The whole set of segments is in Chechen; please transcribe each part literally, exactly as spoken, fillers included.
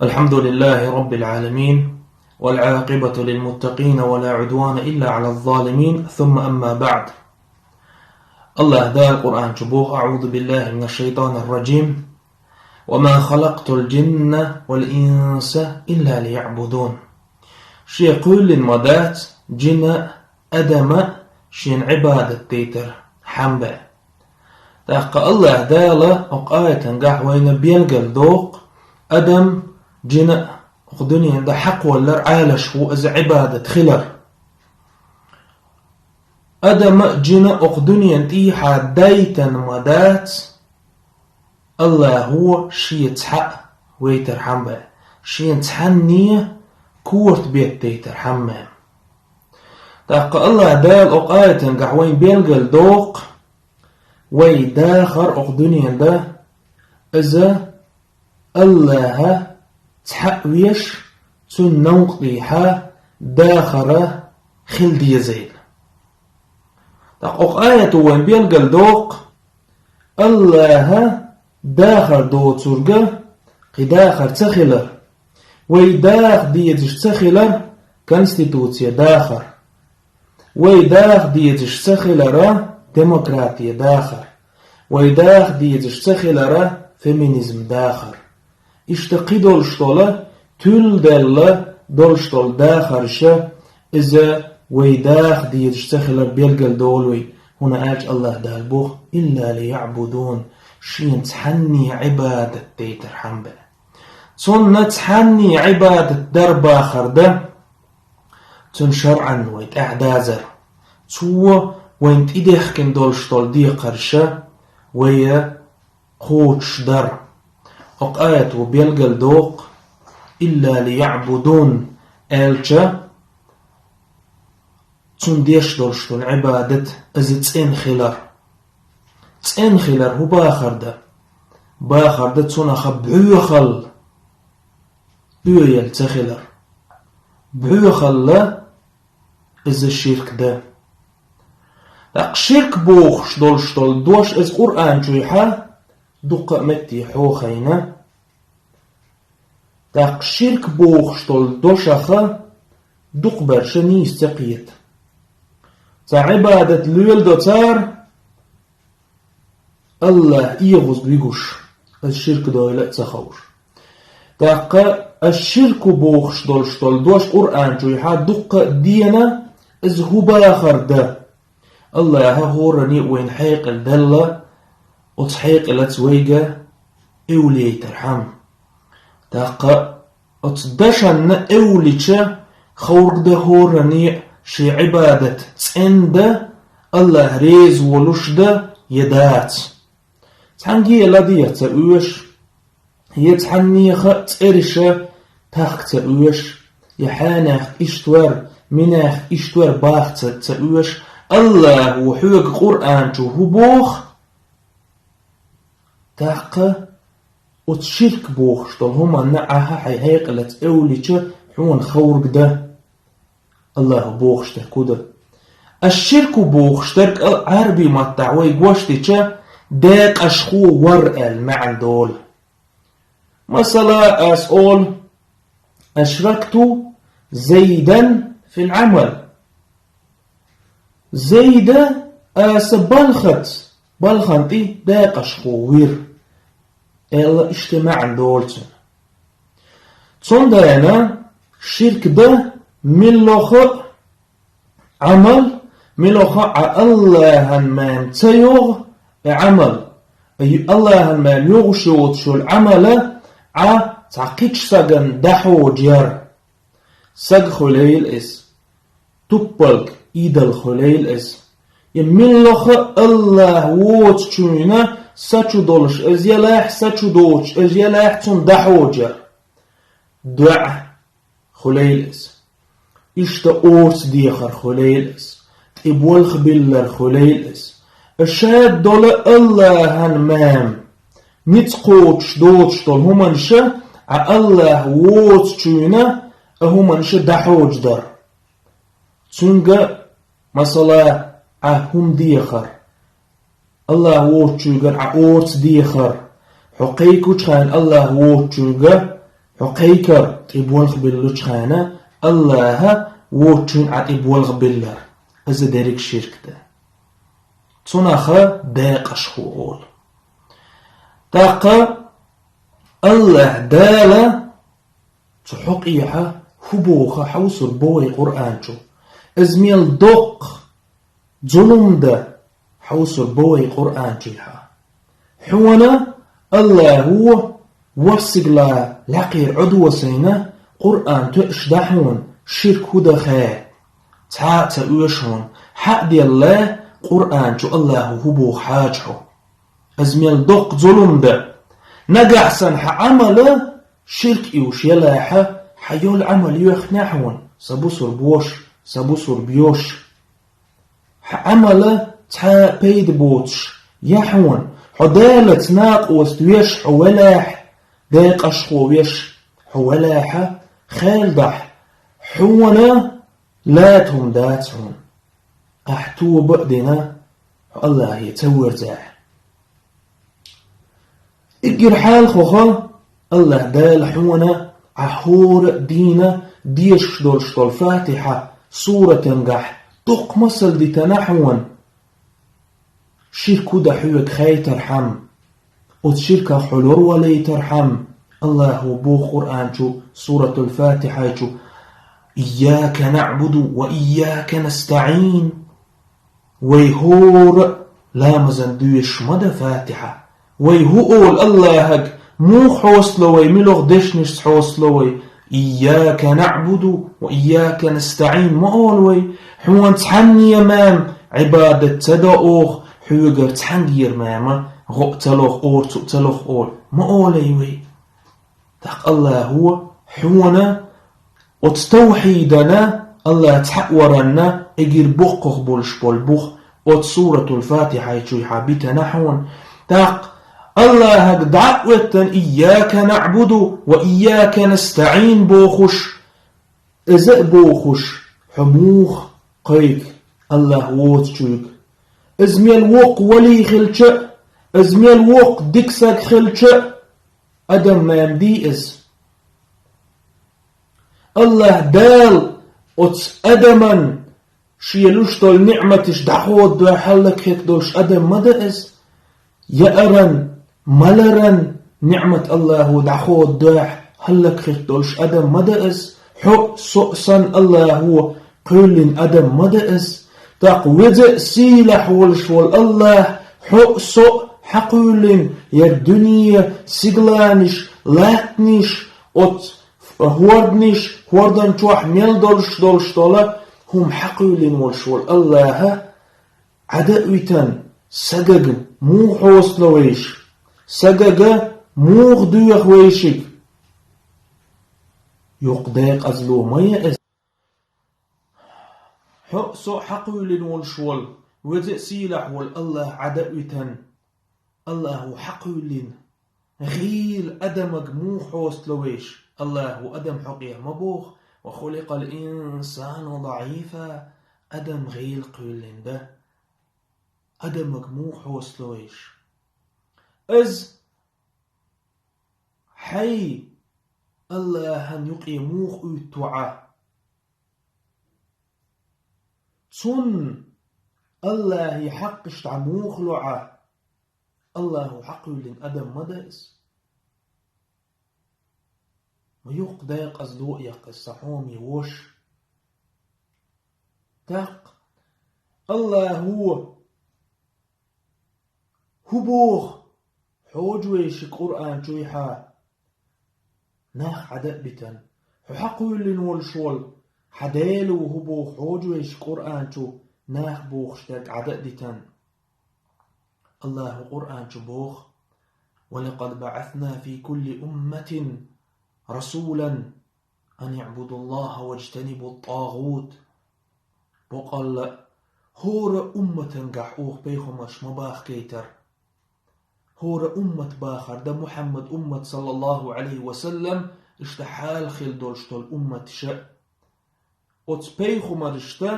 الحمد لله رب العالمين، والعاقبة للمتقين، ولا عدوان إلا على الظالمين، ثم أما بعد. АллахӀ Дала Къуръан чу боху: أعوذ بالله من الشيطان الرجيم، وما خلقت الجن والإنس إلا ليعبدون. Ше кхоьллина ма дац джин а, адам а шена Ӏибадат дайтар хьан бен. ТӀаккха АллахӀ Дала оха аятангахь вайна белгал доккху, адам, джин а оха дуьнен тӀа хьакхвалар Ӏалашо иза Ӏибадат хилар. Адам а, джин а оха дуьнен тӀехьа дайтина ма дац, АллахӀо шен цхьаъ вайтар хьан бен, шен цхьанне корта беттайтар хьан бен. ТӀаккха АллахӀ Дала оха аятангахь вайна белгал доккху, вай дахар оха дуьнен тӀа, иза АллахӀа цхьаъ веш, цуьнан новкъа тӀехьа дахар хила дезийла. ТӀаккха оха аято вайна белгал доккху, АллахӀа дахар доцург кхин дахар ца хилар, вай даха дезаш ца хилар конституция дахар, вай даха дезаш ца хилар демократи дахар, вай даха дезаш ца хилар феминизм дахар. Иштта кхин долуш долу, тилла даьлла долуш долу дахарш, иза вай даха дезаш ца хилар белгал долу вай, хӀунда аьлча АллахӀ Дала боху: إلا ليعبدون, шена цхьанне Ӏибадат дайтар хьан бен. Цунна цхьанне Ӏибадат дар бахар дан, цуьнан шарӀанна вай тӀаьхьадазар. Цо вайна тӀедехкина долуш долу декхарш вай кхочушдар. Оха аято белгал доккху: إلا ليعبدون, аьлча, цунна деш долуш долу Ӏибадат иза цӀена хилар. ЦӀена хилар хӀун бахар дан? Бахар дан цунах боьхалла, оьгӀаз ца хилар. Боьхалла иза ширк дан. ТӀаккха ширк бохуш долуш долу дош иза Къуръан чуьхьа дуккха а метте хьахийна. ТӀаккха ширк бохуш долу дошаха дукхахберш нийса ца кхета. Цхьа Ӏибадат леладо цара, АллахӀ оьгӀаз вигуш, иза ширк дойла а ца хууш. ТӀаккха аш-ширку бохуш долуш долу дош Къуръан чуьхьа дуккха а дена, иза хӀун бахар дан? АллахӀа хӀоранна а вайна хьекъал делла, оцу хьекъалца вайга эвлаяйтар хьан. ТӀаккха оцу дашанна эвлича ховрг дан хӀоранна а шен Ӏибадат цӀена дан, АллахӀ реза волуш дан я дац. Цхьаьнгге а ладегӀа ца оьшу, я цхьаннеха а цӀераш тахка ца оьшу, я хьенех иштта вара, минех иштта вара баха ца, ца оьшу. АллахӀо хьоьга Къуръан чу хӀун боху? ТӀаккха оцу ширк бохуш долу хӀуманна ахьа хьайн хьекъалца эвлича хьуна ховрг дан. АллахӀа бохуш дерг хӀун ду? Аш-ширку бохуш дерг а Ӏарбийн маттахь вай гочдича, декъашхо вар аьлла маьӀна долу. Масала, ас олу: أشركت زيدا في العمل. Зайда аса балхаца, балхан тӀе декъашхо вира, аьлла, иштта маьӀна долу цуьнан. Цундела ширк дан муьлхха а Ӏамал, муьлхха а Ӏа АллахӀан мема ца йогӀу и Ӏамал, и АллахӀан мема йогӀуш йоцуш йолу Ӏамала Ӏа цхьа кхечу стагана дӀахьоджар. Саг хуьлийла иза, туппалг, идол хуьлийла иза. И муьлхха а АллахӀ воцучуьнан са чу долуш иза елахь, са чу доцуш иза елахь, цунна дӀахьоджар. ДоӀа хуьлийла иза. Иштта орца дехар хуьлийла иза. ТӀе болх биллар хуьлийла иза. Шадолу АллахӀан мема ницкъ кхочуш доцуш долу хӀуманаш Ӏа АллахӀ воцучуьнан а хӀуманаш дӀахьоджадар. Цуьнга, масала, Ӏа хӀума дехар, АллахӀ воцучуьнгара Ӏа орца дехар, хьо кхайкхучу хенахь АллахӀ воцучуьнга Хьо кхайкар тӀе болх биллачхьана, Аллаха вочун а тӀе болх биллар. Иза дерриг ширк да. Цунах декъашхо олу. ТӀаккха Аллаха Дала цу хьокъехьа хӀу боху хьовсур бу вай Къуръан чу. Иза мел доккха зулум да хьовсур бу вай Къуръан чуьхьа. Хьуна Аллахо ворсигла лакхера Ӏодосайна, Къуръан тоьаш да хьуна, ширк хӀу даха. Цхьа а ца оьшу хьуна, хьа а делла, Къуръан чу Аллахо хӀу боху хьажа хьо. Иза мел доккха зулум да. Нагахь санна хьан Ӏамала ширк уьш елахьа, хьан йолу Ӏамал йоьхнехь хьуна, са бусурбош, са бусурб йош. Хьан Ӏамала цхьа а пайда боцуш яхь хьуна, хьо Далаца накъост веш хьо велахь, декъашхо веш хьо велахьа, хел дахь, хьуна лата хӀума дац хьуна. Ахь тоба а дина, хьо Аллахе ца верзахь. Иггира хьалхоха Аллаха Дала хьуна Ӏа хӀора а дийна дешаш долуш долу Фатихьа суратангахь дукха масал дитана хьуна. Ширк хӀу да хьоьга хайтархьама, оцу ширках хьо лорвалийтархьама, Аллахо боху Къуръан чу, Суратул Фатихьа чу: «Ийяка наъбуду ва ийяка настаӀин». Вай хӀора а ламазан доьшуш ма дан Фатихьа. Вай хӀу олу Аллахьага, муха хьостало вай, муьлха дешнашца хьостало вай? «Ийяка наъбуду ва ийяка настаӀин» ма олу вай. Хьуна цхьанне мама Ӏибадат ца до оха, хьоьгара цхьаьнгара мама гӀо а ца лоху, орцу а ца лоху олу ма олий вай. ТӀаккха Аллахо хьуна оцу тавхьидана, Аллах цхьаъ варанна, эгира боккхах болуш болу бух оцу Суратул Фатихьа чуьхьа битана хьуна. ТӀаккха Аллахьага дӀа а оьттан, «Ийяка наъбуду ва ийяка настаӀин» бохуш, иза а бохуш, хьо муха кхайка Аллах воцучуьнга? Иза мел воккха вали хилча а, иза мел воккха дика саг хилча а, адам мама дий иза? Аллаха Дала оцу адаман шен луш долу ниъматаш дӀахода дой хьаллакхетта долуш адам ма дан иза. Яаран, маларан ниъмат Аллахо дӀахода дой хьаллакхетта долуш адам ма дан иза. Хьо а, со а санна Аллахо кхоьллина адам ма дан иза. ТӀаккха веза а, сийлахь волуш волу Аллах хьо а, со а хьакхоьллина яра дуьне, сигаланаш, латтанаш, оцу хӀорданаш, хӀордан чохь мел долуш долуш долу хӀума хьакхоьллина волуш волу Аллаха Ӏада а витан, сагага муха хьостало вайша? Сагага муха доьху вайшиг? Йоккха декъазло ма я иза. Хьо а, со а хьакхоьллина волуш волу, веза а, сийлахь волу Аллах Ӏада а витан, Аллахо хьакхоьллина гӀийла адамага муха хьостало вайша? Аллахо адам хьокъехь ма боху: «Ва хуликъал инсану даӀифа», адам гӀийла кхоьллина дан. Адамага муха хьостало вайша? Иза хьайн Аллахьан юкъе муха уьтту Ӏа? Цунна Аллахьан хьакъаш дӀа муха ло Ӏа? Аллахо хьакхоьллина адам ма дан иза. Ма йоккха декъазло а яккха иза, сан хьоме вош. ТӀаккха Аллахо хӀу боху хьожа вайшига Къуръан чуьхьа? Нах Ӏада а битан. Хьо хьакхоьллина волуш волу хьан Дела ву хӀу боху хьожа вайшига Къуръан чу? Нах бохуш дерг Ӏада а дитан. Аллахо Къуръан чу боху: «Ва лакъад баъасна фи кулли умматин расулан ан иъбудуллаха ваджтанибут-тагӀут». Боккъалла а, хӀора умматангахь оха пайхамарш ма бахкийтара. ХӀора уммат бахар дан Мухьаммад уммат, саллаллаху Ӏалайхи ва саллам, иштта хьалха хилла долуш долу умматаша. Оцу пайхамаршта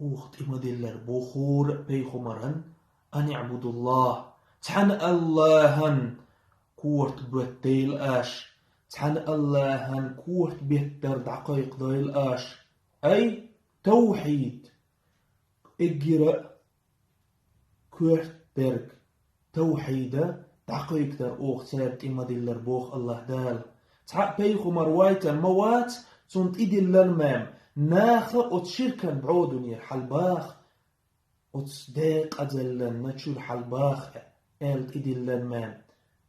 оха тӀе ма диллара боху хӀора а пайхамаран: «Ан иъбудуллах», цхьана Аллахьан корта бетта дайла аша, Цхьана АллахӀан корта беттар дӀакхайкхадойла аша. Ай, тавхьид! Эггара а коьрта дерг тавхьида дӀакхайкхадар оха цаьрга тӀе ма диллара, боху АллахӀ Дала. Цхьа а пайхамар вайтина ма вац, цунна тӀедиллина мем, наха оцу ширкан бӀодунера хьалабаха, оцу декъазаллан чуьра хьалабаха аьлла тӀедиллина мем.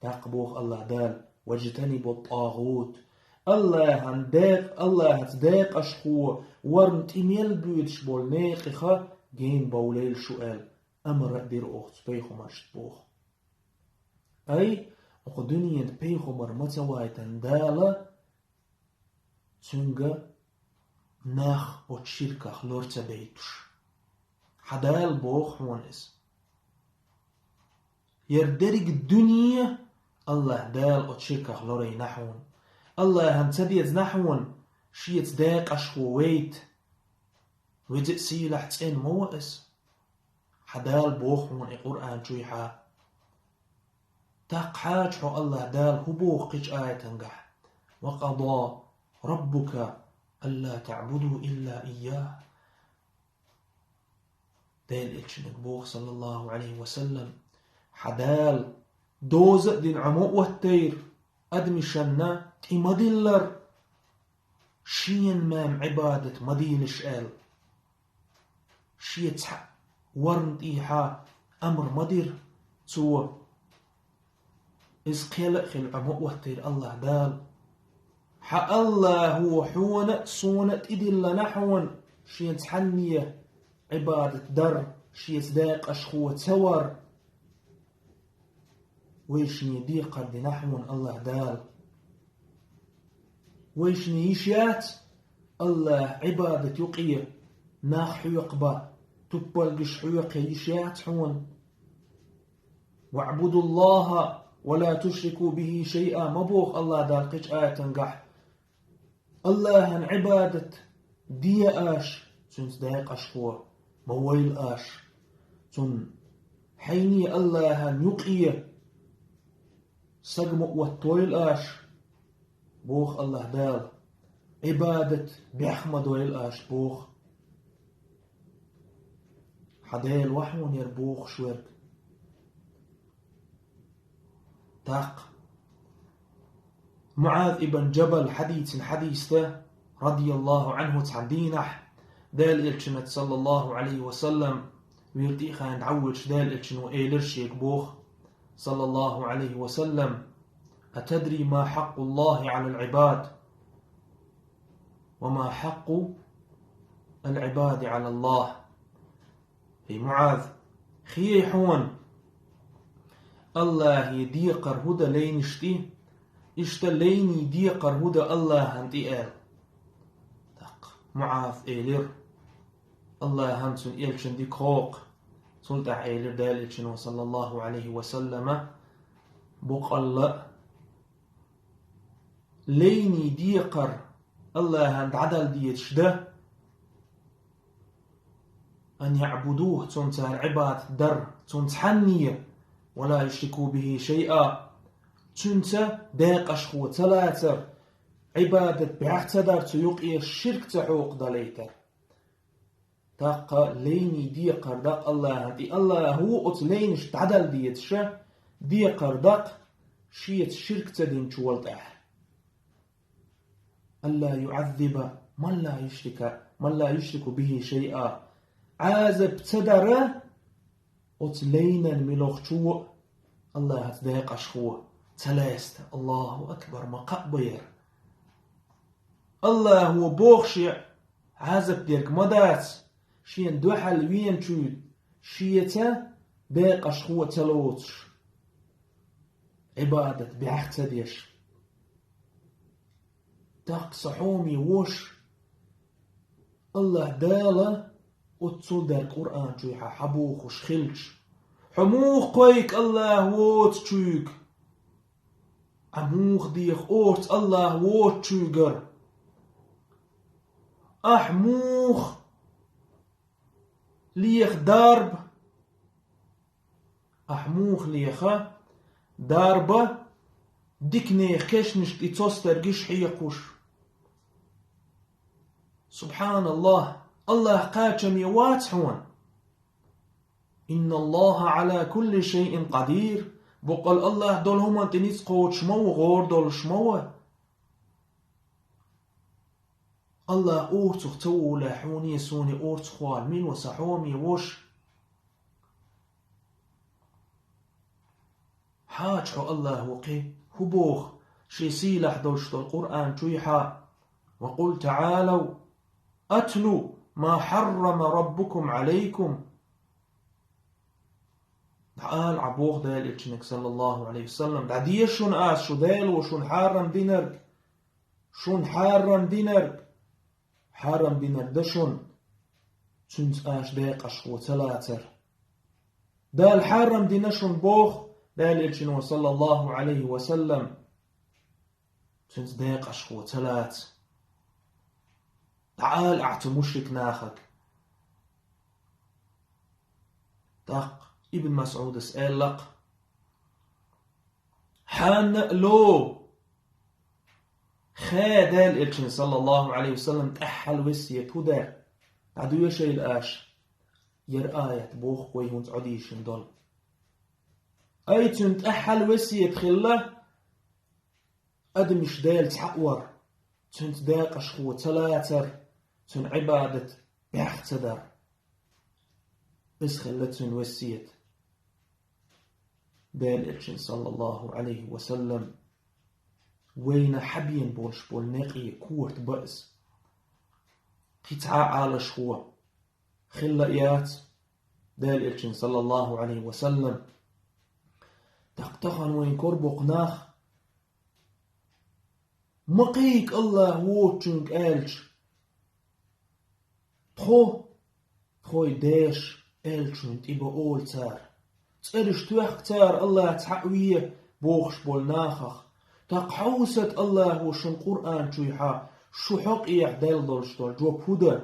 ТӀаккха боху АллахӀ Дала: «Ваджтанибу тӀагӀут». АллахӀан декъ-, АллахӀаца декъашхо варна тӀе мел буьйцуш болу некъаха гена бовлийла шу аьлла, амра а дира оха цу пайхамаршна боху. Ай, оха дуьненан пайхамар ма ца вайтина Дала, цуьнга нах оцу ширках лор ца байтуш. Хьан Дала боху хьуна иза. ХӀара дерриг дуьне АллахӀ Дала оцу ширках лорайна хьуна. АллахӀан ца дезна хьуна шеца декъашхо вайта. Веза а сийлахь цӀена ма ву иза. Хьан Дала боху хьуна и Къуръан чуьйхьа. ТӀаккха хьажа хьо АллахӀ Дала хӀун боху кхечу аятангахь: «Ва къада раббука алла таъбуду илла ийяхӀ». Делан Элчанга боху, саллаллахӀу Ӏалайхи ва саллам: «Хьан Дала доза а дина Ӏа ма оттайра адамашна тӀе ма диллара, шена мем Ӏибадат ма дийлаш», – аьлла. Шен цхьаъ варна тӀехьа амр ма дира цо. Иза кхел а хилла Ӏа ма оттайра АллахӀ Дала. Хьан АллахӀо хьона а, суна а тӀедиллина хьуна шен цхьанне Ӏибадат дар, шеца декъашхо ца вар. Вайшинна декхар дина хьуна АллахӀ Дала. Вайшинна йиш яц АллахӀан Ӏибадат юкъе нах хьоькхабан, туппалгаш хьоькху йиш яц хьуна. «ВаъбудуллахӀа ва ла тушрику бихӀи шайъа», ма боху АллахӀ Дала кхечу аятангахь. АллахӀан Ӏибадат де аша, цуьнца декъашхо ма войла аша. Цунна хьайне АллахӀан юкъе саг ма оттойла аша, боху АллахӀ Дала. Ӏибадат бехк ма дойла аша, боху. Хьан Дела ву хьуна хӀара бохуш верг. ТӀаккха МуӀаз ибн Джабал хьадийцина хьадис ду, радияллахӀу Ӏанху, цхьана дийнахь Делан Элчанца, саллаллахӀу Ӏалайхи ва саллам, вуьйр тӀе а хаийна дӀавоьдуш, Делан Элчано элира шега боху, саллаллахӀу Ӏалайхи ва саллам: «Атадри ма хьакъуллахӀи Ӏалал Ӏибад, ва ма хьакъу ал-Ӏибади Ӏалаллахь?» ХӀей, МуӀаз, хей хьуна, АллахӀан декхар хӀун ду лайнаш тӀе, иштта лайнийн декхар хӀун ду АллахӀан тӀе аьлла. ТӀаккха МуӀаз элира: «АллахӀан, цуьнан Элчанан дика кхокху». Цул тӀаьхьа элира Делан Элчано, саллаллахӀу Ӏалайхи ва саллама: «Боккъалла а лайнийн декхар АллахӀан дӀадала дезаш ду, ан яъбудухӀ, цунна цара Ӏибадат дар, цунна цхьанне, ва ла юшрику бихӀи шайъа, цуьнца декъашхо ца лацар, Ӏибадат бехк ца дар, цу юкъе ширк ца хьокхадалийтар». ТӀаккха лайнийн декхар даккха АллахӀан тӀе, АллахӀа оцу лайнаш дӀадала дезаш а декхар даккха шеца ширк ца динчул тӀаьхьа. «Алла юъаззиба ман ла юшрика, ман ла юшрику бихӀи шайъа». Ӏазап ца дара оцу лайнан муьлххачо а АллахӀаца декъашхо ца лаьцна. АллахӀу акбар, ма кхаъ бу хӀара. АллахӀа боху шен Ӏазап дерг ма дац, шена дуьхьал веначуьнга шеца декъашхо а ца лоцуш, Ӏибадат бехк ца деш. ТӀаккха, сан хьоме вош, АллахӀ Дала оццул дерг Къуръан чуьйхьа хьан бохуш хилча, хьо муха кхойкху АллахӀ воцучуьнга? Ахь муха деха орца АллахӀ воцучуьнгара? Ахь муха леха дарба? Ахь муха леха дарба диканех кешнашка и цосдаргаш хьекхуш. Субханаллах, Аллах кхачаме вац хьона. Инна Аллаха Ӏала кулли шайин къадир. Боккъал Аллах долу хӀуманна тӀе ницкъ кхочуш ма ву, гӀора долуш ма ву. Аллах орцах ца волахь, хьуне, суне орцах вала мила ву, сан хьоме вош? Хьача хьо Аллах ву кхин, хӀун боху шен сийлахь долуш долу Къуръан чуьйхьа: «Ва къул таӀалав атлу ма хьаррама раббукум Ӏалайкум». ДӀаала Ӏа боху Делан Элчанга, саллаллаху Ӏалайхи ва саллам, дӀадеша шуна аса шу Дела ву шуна хьарам динарг, шуна хьарам динарг, хьарам динарг дан шуна, цуьнца аша декъашхо ца лацар. Дала хьарам дина шуна боху Делан Элчано, саллаллаху Ӏалайхи ва саллам, цуьнца декъашхо ца лаца. ДӀаала ахьа цу мушрик нахага. ТӀаккха Ибн МасӀудас аьлла-кх: «Хьанна а ло, хьан Делан Элчанна, саллаллаху Ӏалайхи ва саллам, тӀаьххьара весет хӀун дара? ДӀадоьшийла аша, яра аят боху вай хӀинца Ӏодийшина долу. Ай, цуьнан тӀаьххьара весет хилла, адамаш Дела цхьаъ вар, цуьнца декъашхо ца лацар, цуьнан Ӏибадат бехк ца дар. Иза хилла цуьнан весет». Делан Элчанна, саллаллаху Ӏалайхи ва саллам, вайна хьабена болуш болу некъе корта ба иза. Кхин цхьа а Ӏалашхо хилла а яц Делан Элчанна, саллаллаху Ӏалайхи ва саллам. ТӀаккха тахана вайна кора боккху нах: «Ма кхайкха Аллах воцучуьнга», аьлча, тхо, тхайн деш аьллачунна тӀе бан олу цара. ЦӀераш тоьхку цара Аллах цхьаъ ве бохуш болу нахах. ТӀаккха хьовсийта Аллахо шуна Къуръан чуьйхьа шу хьокъехь делла долуш долу жоп хӀун дан?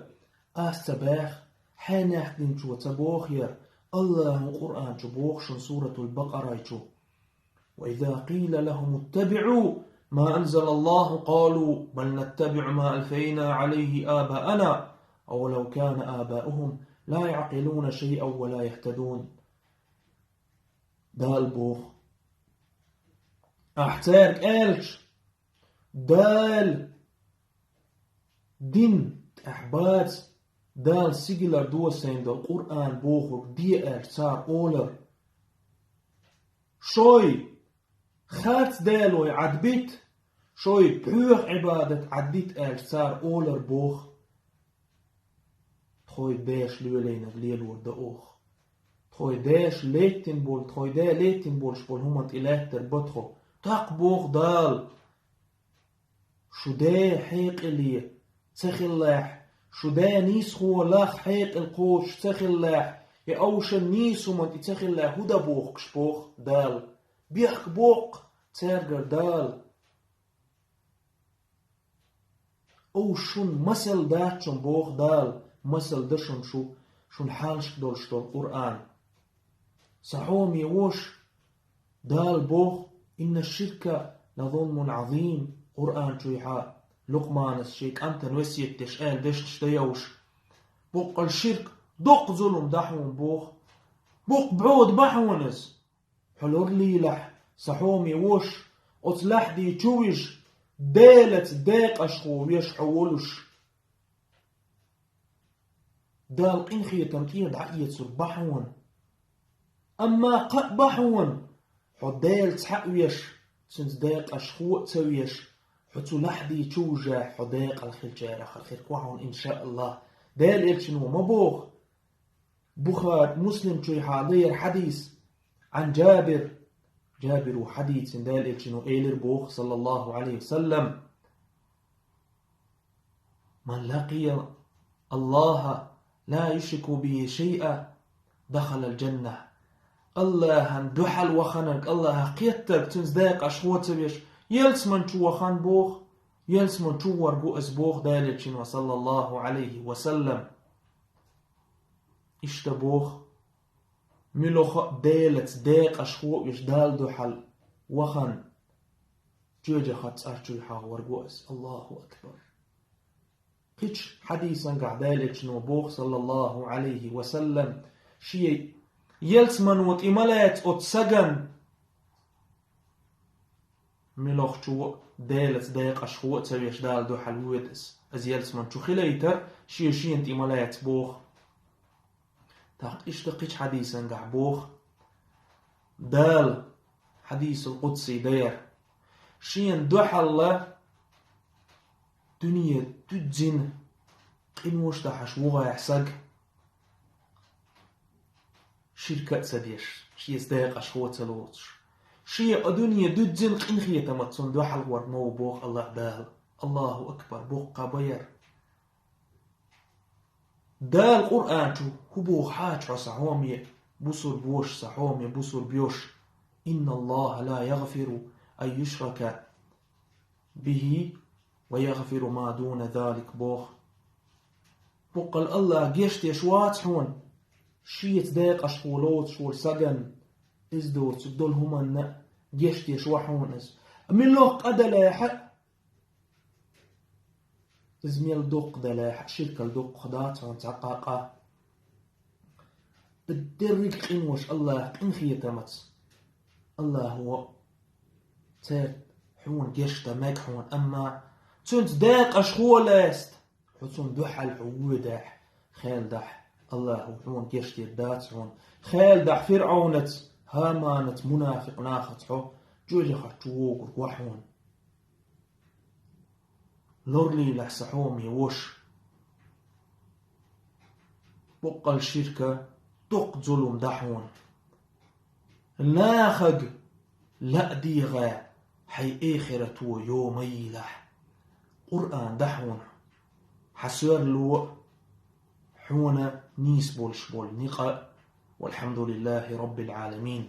Ас ца баьхна, хьенех динчо ца боху яра, Аллахо Къуръан чу боху шуна Суратул-Бакъарай чу: «وإذا قيل لهم اتبعوا ما أنزل الله قالوا بل نتبع ما ألفينا عليه آباءنا أولو كان آباؤهم لا يعقلون شيئا ولا يهتدون». Дала боху: ахьа цаьрга аьлча, Дала дин тӀехь бац, Дала сигалара досийна долу Къуръан бохург де аьлча, цара олар: «Шой харц далой Ӏадбита, шой пхьоьха Ӏибадат Ӏаддита», аьлча, цара олар боху: «Тхой деш лелийнарг лелор дан оха. Тхой деш леттина болу, тхой да леттина болуш болу хӀуманна тӀе лаьттар бан тхо». ТӀаккха боху Дала: «Шу да хьекъале ца хиллехь, шу да нийсхо лах хьекъал кхочуш ца хиллехь, я овшан нийса хӀуманна тӀе ца хиллехь, хӀун дан бохкуш?» боху Дала. Бехк боккху цаьргара Дала. Ов шун масал дац шун, боху Дала, масал дан шун шу, шун хьалхашка долуш долу Къуръан. Сан хьоме вош, Дала боху: «Инна ширка ла зулмун азим», Къуръан чуьйхьа, Лукъманас шен кӀантана весет деш аьлла дешнаш дан йовш. Боккъал ширк доккха зулам да хьуна боху. Боккха бӀода ба хьуна иза. Хьо лорлийлахь, сан хьоме вош, оцу лаьхьдий чу вижа, Делаца декъашхо веш хьо волуш. Дала къинхетам тӀера дӀаэцур ба хьуна. Амма кхаъ ба хьуна, хьо Дела цхьаъ веш, цуьнца декъашхо а ца веш, хьо цу лаьхьдий чу вижахь, хьо декъала хиллачарах хир ва хьуна, иншааллах. Делан Элчано ма боху. Бухари, Муслим чуьйхьа дан яра хьадис. Ӏан Джабир. Джабиро хьадийцина, Делан Элчано элира боху, саллаллаху Ӏалайхи ва саллам: «Ман лакъия Аллаха ла юшрику бихи шайъа, дахалал джанна». Аллахьан дуьхьал ваханарг, Аллахьах кхеттарг, цуьнца декъашхо ца веш, ялсамани чу вахан боху, ялсамани чу варг ву ас боху Делан Элчано, саллаллаху Ӏалайхи ва саллам. Иштта боху, муьлхха а Делаца декъашхо а веш, Далла дуьхьал вахан, Жоьжахати цӀарчуй хьагӀ верг ва из. Аллаху акбар. Кхыча хьадисангахь Делан Элчано боху, саллаллаху Ӏалайхи ва саллам, шен ялсамано тӀе ма лаца оцу сагана, муьлххачу Делаца декъашхо а ца веш, Дала дуьхьал воьду иза. Иза ялсамани чу хилийтар, шен шена тӀе ма лаца боху. ТӀаккха иштта кхыча хьадисангахь боху, Дала, хьадисул къудси дар, шена дуьхьал дуьне дуьззина къинош дахьаш вогӀахь саг, ширк а ца деш, шеца декъашхо а ца лоцуш, шен а дуьне дуьззина къинхетамца цунна дуьхьал верг ма ву боху Аллах Дала. Аллаху акбар, боккха бан яра. Дала Къуръан чу хӀун боху хьажа хьо, сан хьоме бусурба воша, сан хьоме бусурба йоша: «Инна Аллаха ла ягъфиру ан юшрака бихи ва ягъфиру ма дуна залик», боху. Боккъал Аллаха гечдеш вац хьуна шеца декъашхо лоцуш волу сагана, иза доцург долу хӀуманна а гечдеш вац хьуна иза. Муьлхха къа далахь а, иза мел доккха далахь а, ширкал доккха дац хьуна цхьа къа а. Дерриг къинош Аллаха къинхетамца, Аллахо цаьрца хьуна гечдан мега хьуна, амма цуьнца декъашхо лаьцна, хьо цунна дуьхьал хьо воьдахь, хелдахь, Аллахо хьуна гечдийр дац хьуна, хелдахь ФирӀавнаца, ХӀаманаца, мунафикъ нахаца хьо жоьжахати чу вогург ва хьуна. Лорлийлахь, сан хьоме воша. Боккъал ширк доккха зулам да хьуна. Нахага лаа дегӀа хьайн эхарто йо ма йийлахь. Къуръан да хьуна хьан соьрло а, хьуна нийса болуш болу некъ а. Валхьамдулиллахи Раббил Ӏаламин.